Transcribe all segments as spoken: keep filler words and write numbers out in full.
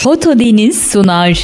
Fotodeniz sunar.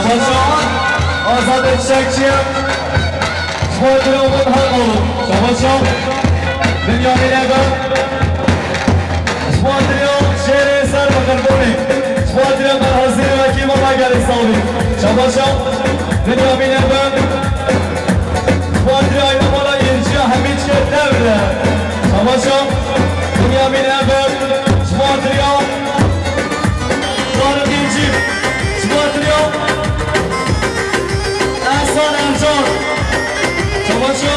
Şabaşa Azadê Çiçekçi. Ji bo dilo min her xalû. Şabaşa Binyamîn Eber. Ji bo dilo şêrê ser bi qirbûnê. Ji bo dilo Berhezîrê wekî min me gelek savî. Şabaşa Binyamîn Eber. Ji bo dilo Ayna Mala Yirciya hemî çike dev de. Şabaşa Binyamîn Eber. Ji bo dilo Tarık İnci, ji bo dilo Ehsan Ercan, şabaşa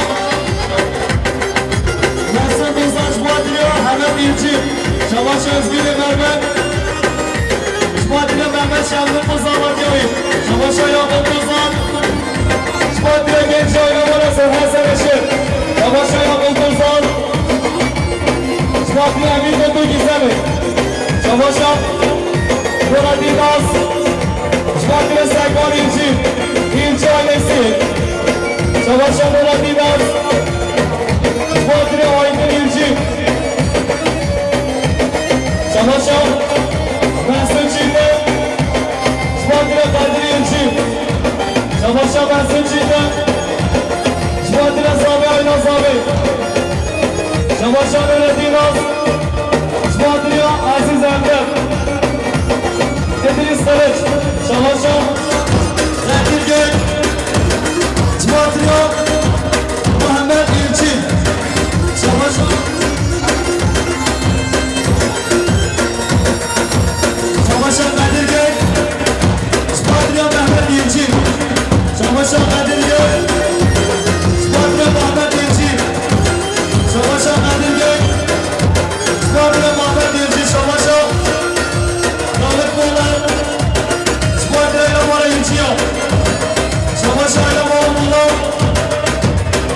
Mehsen Dozan, ji bo dilo Hemed İnci, şabaşa Özgürê Merve, ji bo dilo Mehmet Şevlin Dozan Radyoyî, şabaşa Yakup Dozan, ji bo dilo Gençe Oynamora Serhan Sereşir, şabaşa Yakup Dozan, ji bo dilo Emîn Dozan Gizemê, şabaşa Murat Yilmaz, ji bo dilo Sekban Yilcî, Yilcî ailesi. Şabaşa Murat Yilmaz, ji bo dilo Aydın Yilcî. Şabaşa Mehsûn Çîtin, ji bo dilo Kadir Yilcî. Şabaşa Mehsûn Çîtin, ji bo dilo Zavê Ayna Zavê. Şabaşa Nurettin Yilmaz. Ji bo dilo Aziz Ender, Idris Kılıç, şabaşa Kadir Gök, ji bo dilo Muhammed Yilçin, şabaşa, şabaşa Kadir Gök, ji bo dilo Mehmet Yilçin, şabaşa Kadir Gök, ji bo dilo Mehmet Yilçin, şabaşa Kadir Gök. Ji bo dilo Mehmet Yilcî, şabaşa Davut Polat. Ji bo dilo Aydemara Yilcî ya. Şabaşa Aydemara Polat.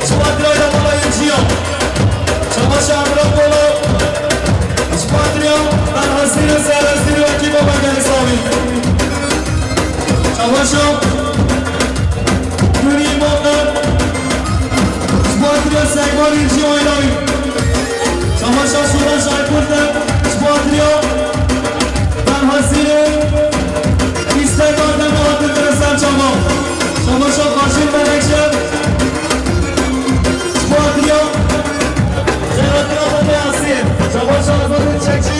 Ji bo dilo Aydemara Yilcî ya. Şabaşa Emre Polat. Ji bo dilo Berhezîrê Serhezîrê wekî baba gelî savî. Şabaşa Nûrî Moxtar. Ji bo dilo Sekban Yilcî Oynayî. Şabaşa Şoreş Aykurt e, ji bo dilo Berhezîrê Îstek Erdem hatin Filistin Çamal. Şabaşa Xaşîr Menekşe, ji bo dilo Selahattin Atatürk Asîr. Şabaşa Azadê Çiçekçî,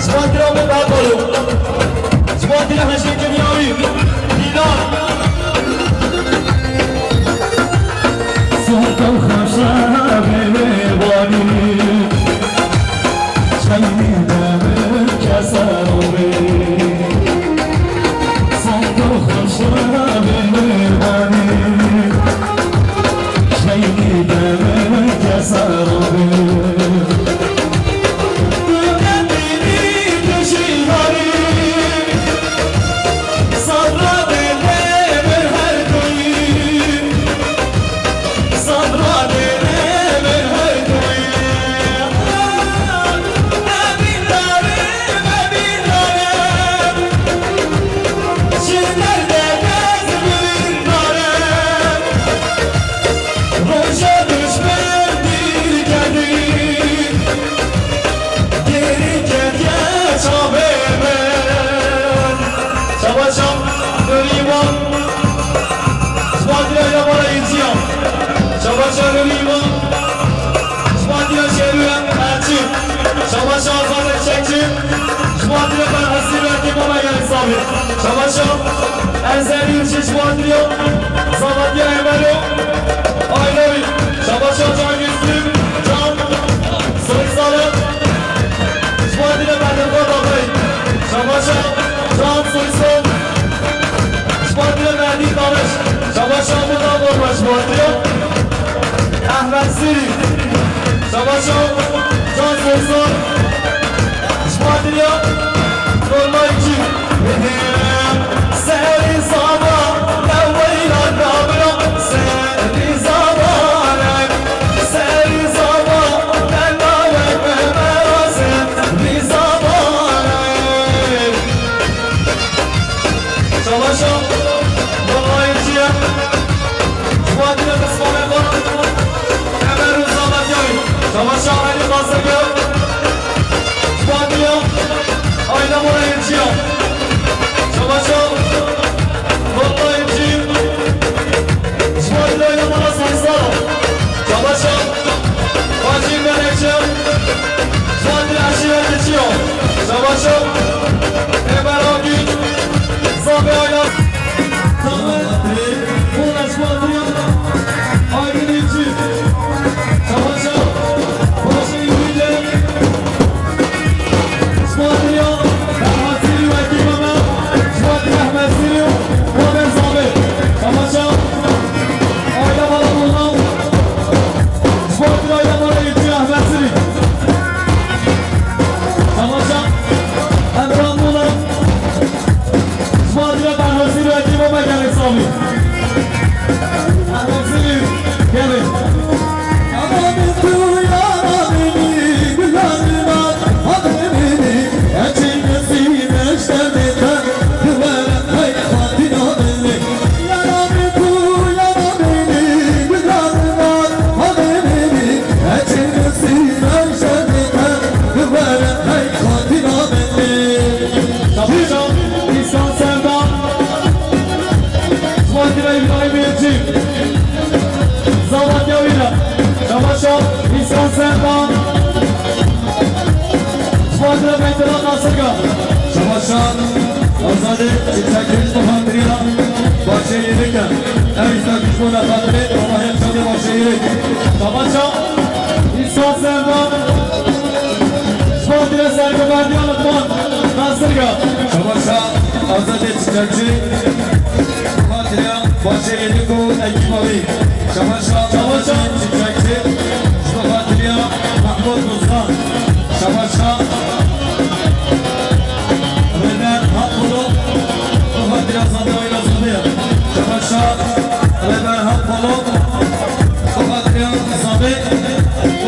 ji bo dilo Mehmet Akbalu. Ji bo dilo Hejî Kinyawî, Dînar. Santa xweşa bê mêvanî, çeyî demin keser bê. Santa xweşa bê mêvanî, çeyî demin keser bê. Şabaşa Erzerî Şişwandriya Zavatiya Emelo Aynavi. Şabaşa Can Güçlü, Can Soysal. Şişwandriya Bedirgan Babay. Şabaşa Can Soysal. Şişwandriya Mehdi Tanış. Şabaşa Muda Borma Şişwandriya Ahmet Siri. Şabaşa Can Soysal. Şişwandriya Nurmaycı. Serî zava, ne weyla nabra, serî zava, serî zava, ne nare, ne nare, serî zava. Savaşa, Balayıcıya, Şişwandriya Kısmane Kor, Emer Rıza Batyay. Savaşa, Ali Bazırgı. Şişwandriya Ayna Mora Yirciya. Şabaşa Nokta Yirci. Şişwandriya Ayna Mora Soysal. Şabaşa Hacı Melekçe. Şişwandriya Aşiret Yirciya. Şabaşa Emer Akgün. Zabe Ayna. Zabe Ayna. Şişwandriya Aydın Yirci. Savaşa, Başa Yürüyde. Şişwandriya, Ferhat Siri ve Ekîp Ömer. Şişwandriya Ahmet Siri, Muhammed Zabi. Savaşa, Ayda Balamoğlu. Şişwandriya Ayda Balamoğlu, Ahmet Siri. Savaşa, Emrah Muğla. Şişwandriya Ferhat Siri ve Ekîp Ömer gelin Zabi. Gelin. Savaşa, İhsan Serdar. Şişwandriya İbrahim Yirci. Zavat Yavîra. Şabaşa, İhsan Serdar. Şişwandriya Beytullah Nasırga. Şabaşa, Azadê Çiçekî, Şişwandriya Başê Yirike. Ev îsta Şişwandriya Xatirê, Allah yaşamya Başê Yirik. Şabaşa, İhsan Serdar. Şişwandriya Sergovendiya Lukman Nasırga. Şabaşa, Azadê Çiçekçî. Xatiriya Başê Yenik û ekîba wî. Şabaşa, Şabaşa. Çiçekçî. Şabaşa Xatiriya Mahmud Bozgan. Şabaşa. Rêber Hak Polo. Xatiriya Zadewa Elazığ. Şabaşa. Rêber Hak Polo. Xatiriya Zabe.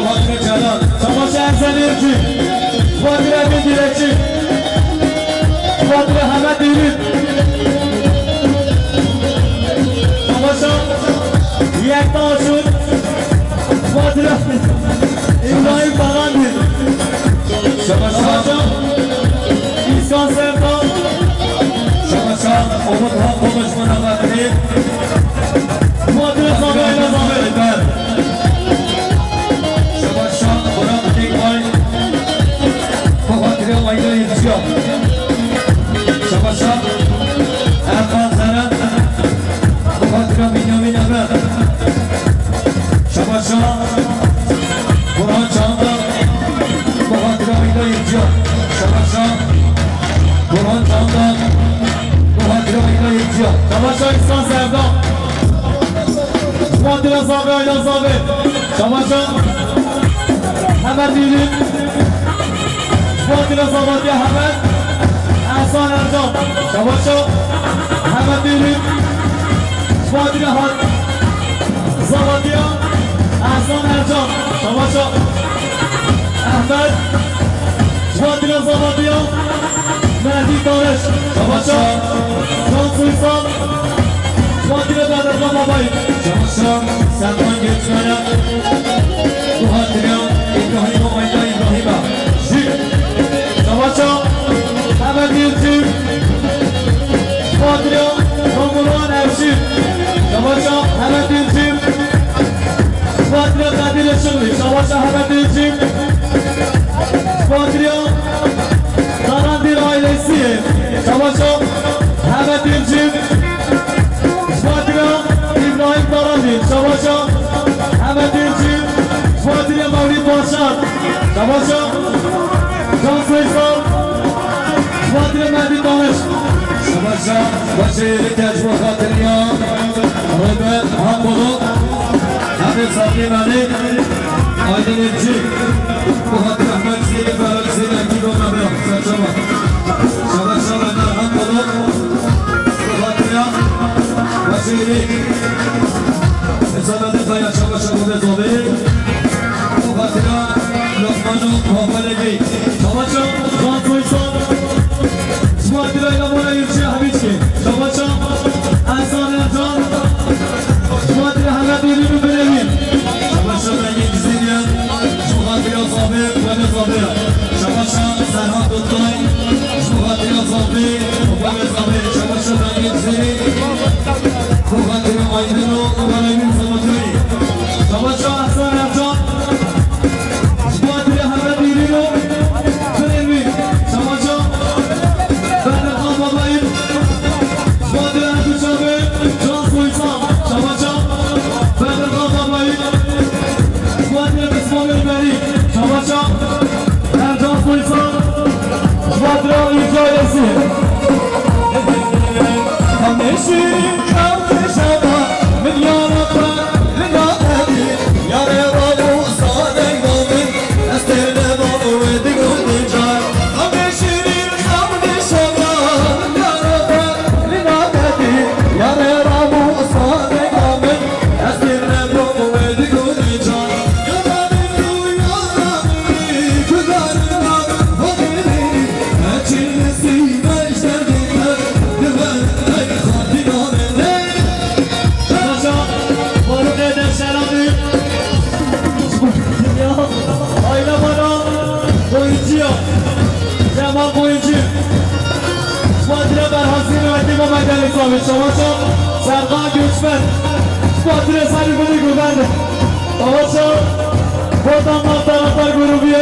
Xatiriya Celal. Şabaşa Erzen Ercî. Xatiriya Bildireci. Xatiriya Hemed Dîrî. Savaşa Yekta Aşur. Xatiriya İbrahim Tarandi. Şabaşa. Savaşa İhsan Serdar. Şabaşa Umut Hak konuşmana Xatiri. Xatiriya Zabe Ayla Zabe. Şabaşa Burak Tekbay. Xatiriya Ayla Yirciya. Şabaşa Erkan Zeren. Xatiriya Binyamin Emre. Şabaşa Burhan Çağında. Xatiriya Ayla Yirciya. Şabaşa Burhan Çağında. Xatiriya Ayla Yirciya. Şabaşa İhsan Serdar. Xatiriya Zabe Ayla Zabe. Şabaşa Hemed Dîrî. Şişwandriya Zavatiya Hemed Ehsan Ercan. Şabaşa Hemed Dîrî. Şişwandriya Hat-, Zavatiya Ehsan Ercan. Şabaşa Ehmed. Şişwandriya Zavatiya Mehdi Tanış. Şabaşa Can Soysal. Şişwandriya Bedirgan Babayî. Şabaşa Serkan Göçmene. Xatiriya İbrahim Ayda İbrahim'e. Şabaşa Hemed Yildirim. Xatiriya Kamuran Erşîn. Şabaşa Hemed Yildirim. Xatiriya Kadir Işıklı. Şabaşa Hemed Yildirim. Xatiriya Tarandîr Hemê Sabî Melî, Aydin Evcî, bu xatir Ehmed Zînî, Ferhat Zînî, Ekî Dona Bira, Serçava. Şaba şaba Merhan Kolo, bu xatira Başêrî, Hüsamettin Kaya, şaba şaba Bezovê, bu xatira Lokman û Muhammed Egî. Şaba şaba Can Soysal. Ji bo xatirê Lamora Yurçiya Hemîçkê. Şabaşa Ehsan Ercan. Ji bo xatirê Hemed Êrîn û binê wî. Şabaşa Bengê Cizîrî. Ji bo xatirê Zafê, Xwedê Zafê. Şabaşa Serhat Oktay. Ji bo xatirê Zafê, Xwedê Zafê. Şabaşa Bengê Cizîrî. Ji bo xatirê Aydin û Karayîn Sabatayî. Şabaşa Ehsan Ercan. Ji bo xatirê Hemed Êrîn û binê wî. Şabaşa Bedirxan Babayî. Ji bo xatirê her du çavê Can Soysal. Şabaşa Bedirxan Babayî. Ji bo xatirê Mismamê Berî. Şabaşa her Can Soysal. Ji bo xatirê Îmza Ailesî. Em ê şîrîn kardeşe ba, min yara xwe li navê. Yarê Ramo Sadek ba min, ez têr nebam wê digotin car. Xemê şirîn, xemê şema, yara xwe li navê. Yarê Ramo Sadek ba min, ez têr nebam wê digotin car. Yara min û yara min, gudarina xwe bêrî, ez çi nesîbe ji derdê te dibe, ey xatîna min, ey. Paşa, Faruk Eder Şerabi. Ya, aile bana oyuncu ya. Cemal oyuncu. Fatire Berhasî ve Hekîm Mehmet Ali Sabit. Savaşa Serkan Göçmen. Fatire Sarı Bini Güven. Savaşa Botanlar Taraftar Grubu.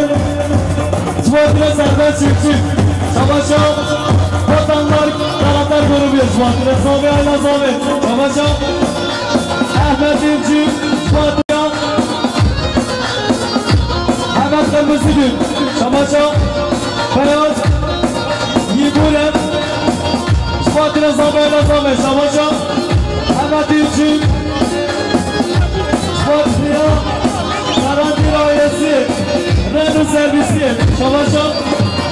Fatire Serdar Çiftçi. Savaşa Botanlar Taraftar Grubu. Fatire Sabi Ayla Sabi. Savaşa Ahmet İnci. Fatire Hemed Kırmızıgül, Şamaşa, Feyyaz, Yibulem, Fatire Zabela Zabe, Şamaşa, Hemed Yurçin, Fatire Karantin ailesi, Renault servisi, Şamaşa,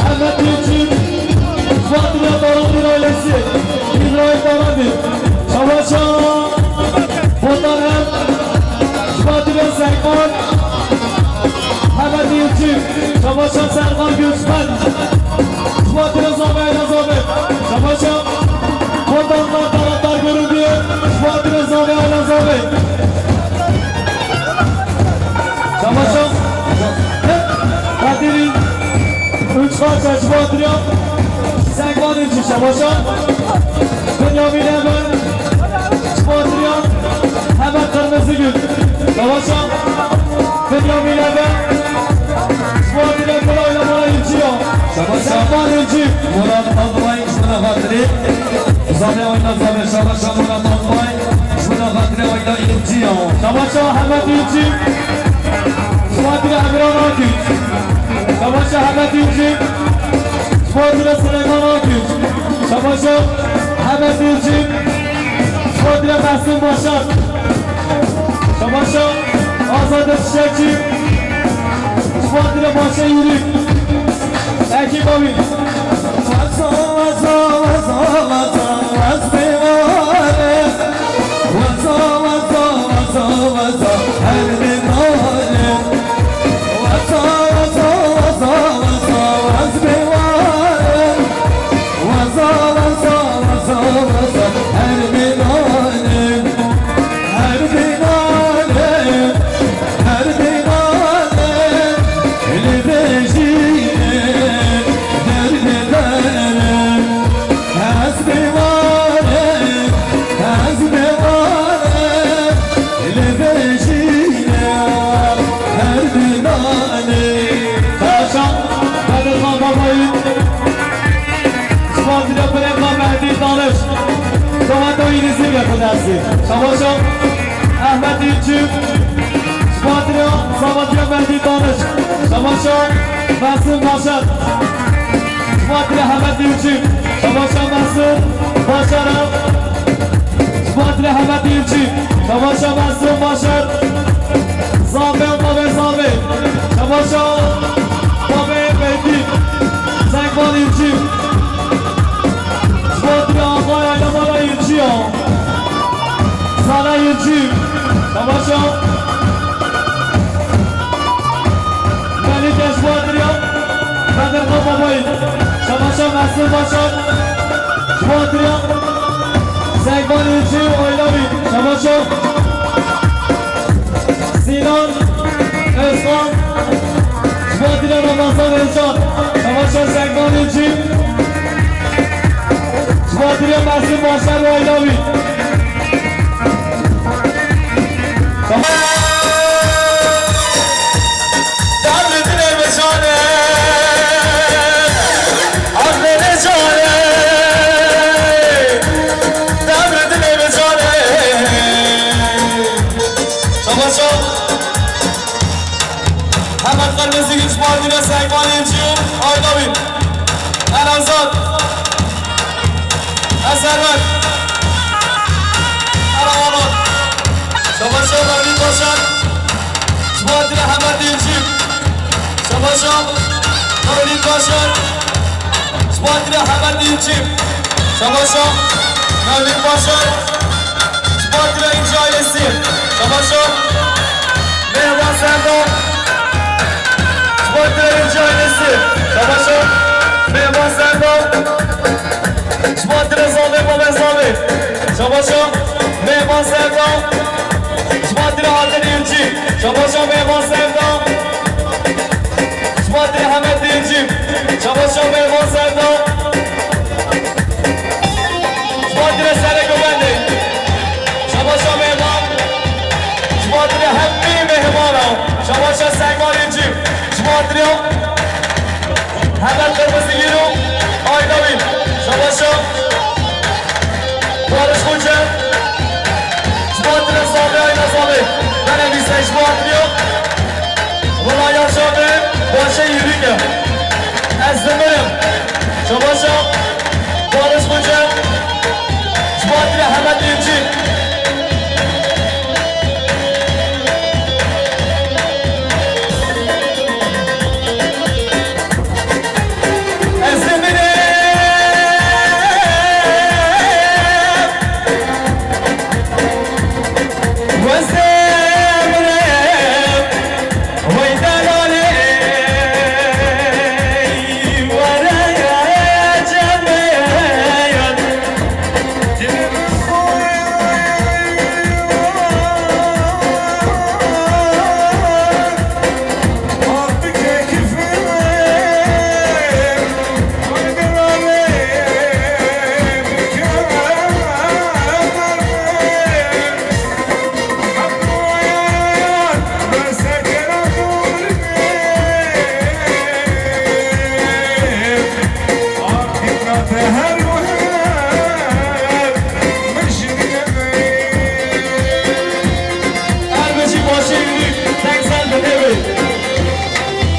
Hemed Yurçin, Fatire Karantin ailesi, İbrahim Karantin, Şamaşa, Botanem, Fatire Serkan, Hemed Yurçin, Şamaşa Serkan Göçmen, Fatire Zabe Ayla Zabe, Şamaşa Botanlar Taraftar Grubu, Fatire Zabe Ayla Zabe, Şamaşa Fatire Üç kaç Fatire, Serkan Yurçin, Şamaşa Bünyamin Ebe, Fatire Hemed Kırmızıgül, Şamaşa Bünyamin Ebe, Fatire Kolayla Mora İnciya, Şamaşa Serkan İnci. Murat Albay, Şamaşa Fatire, Zabe Ayla Zabe, Şamaşa Murat Albay, Şamaşa Fatire Ayla İnciya. Şamaşa Hemed İnci, Fatire Emran Akgüç, Şamaşa Hemed İnci, Fatire Süleyman Akgüç, Şamaşa Hemed İnci, Fatire Mehsun Başar, Şamaşa Azade Çiçekçi, Fatire Başe Yürük, Ekî Bawî. Weza, weza, weza, weza, wez bê ware. Weza, weza, weza, weza, her bê ware. Weza, weza, weza, weza, wez bê ware. Weza, weza, weza, weza, her bê ware. Her bê ware, her bê ware, li vê jî derdê dere. Ez bê ware, ez bê ware, li vê jî her bê ware. Paşa, Bedirxan Babayî. Ji bo xatirê birêva Mehdî Daniş, Zavato Yînizî ve xwe destê. Şabaşa Ehmed Yilçî. Ji bo xatirê Zavato Mehdî Daniş. Şabaşa Mesûm Başar. Ji bo xatirê Hemed Yilçî. Şabaşa Mesûm Başar. Ji bo xatirê Hemed Yilçî. Şabaşa Mesûm Başar. Zambê û Babê Zambê. Şabaşa Babê Beydî. Zengvan Yilçî. Ji bo tira axayê Aydemara Yilçî ya. Sala Yilçî. Şabaşa. Melîke ji bo tira. Bedirxa Babayî. Şabaşa Mesûm Başar. Ji bo tira. Zengvan Yilçî û Aylavî. Şabaşa. Sînan Özkan. Ji bo tira Ramazan Özcan. Şabaşa Zengvan Yilçî. Ji bo tira Mesûm Başar û Aylavî. Şabaşa. Devre dilê bi canê, ah dilê canê, devre dilê bi canê. Şabaşa. Hemed Qirmizîgil ji bo tira Zengvan Yilçî û Aydemir. Erazat. Eserwet. Erawanat. Şabaşa Mevlîd Başar. Ji bo tira Hemed Yilçî. Şabaşa Mevlîd Başar. Ji bo tira Hemed Yilçî. Şabaşa Mevlîd Başar. Ji bo tira Yilçî ailesi. Şabaşa Mehman Serdar. Ji bo tira Yilçî ailesi. Şabaşa Mehman Serdar. Ji bo tira Zambê Babê Zambê. Şabaşa Mehman Serdar. Ji bo tira Hatin Yilçî. Şabaşa Mehman Serdar. Ji bo tira Hemed Yilçî. Şabaşa Mehman Serdar. Ji bo tira Serê Govendê. Şabaşa Mehman. Ji bo tira hemî mehmana. Şabaşa Zengvan Yilçî. Ji bo tira Hemed Qirmizîgil û Aydemir. Şabaşa. Barış Koçer. Ji bo tira Zambê, Ayna Zambê. Benevîse ji bo tira. Wela ya şabe, başe yürüke. Ez dimirim. Şabaşa. Barış Koçer. Ji bo tira Hemed Yilçî. Ez dimirim. Ez dimirim. Wey delalê, were cemê.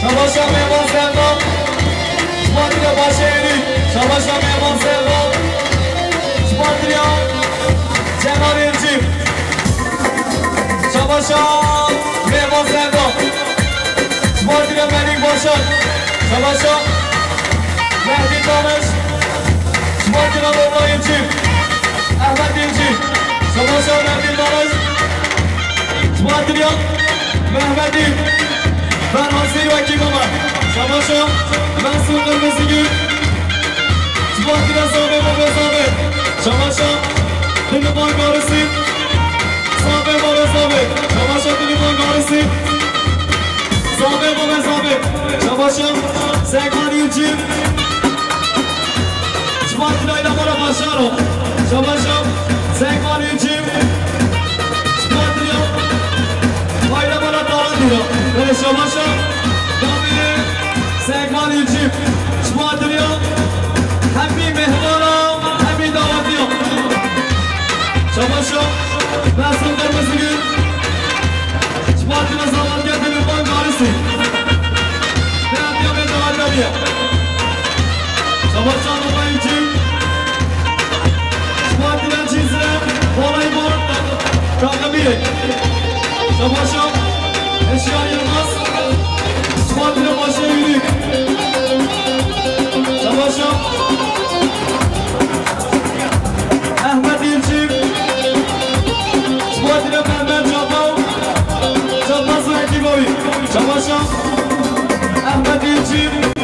Şabaşa Mehman Serdar. Şabaşa Mehman Serdar. Şabaşa Cemal Yilçî. Şabaşa Mehman Serdar. Şabaşa Melîk Başar. Şabaşa Mehdi Tanış. Şabaşa Nurullah Yilçî. Ehmed Yilçî. Şabaşa Mehdi Tanış. Şabaşa Mehmedî. Ferhasî Wekî Mama. Şabaşa Mesûd Qirmizîgil. Ji bo tira Zambê Babê Zambê. Şabaşa Dilîban Garisî. Zambê Babê Zambê. Şabaşa Dilîban Garisî. Zambê Babê Zambê. Şabaşa Zengvan Yilçî. Ji bo tira Aydemara Başar o. Şabaşa Zengvan Yilçî. Ji bo tira Aydemara Taran diyo. Belê şabaşa. Davî Zengvan Yilçî. Ji bo tira hemî mehmana, hemî dawetiya. Şabaşa Mesûd Qirmizîgil. Ji bo tira Zalatiya Dilîban Garisî. Terapiya bê dawetiya diye. Şabaşa Nurullah Yilçî. Ji bo tira Çabaşa, Eşya Yılmaz, Squadra Başa Yürük. Çabaşa, Ahmet İlçi, Squadra Mehmet Çapal, Çapal Zahid Bawi. Çabaşa, Ahmet İlçi.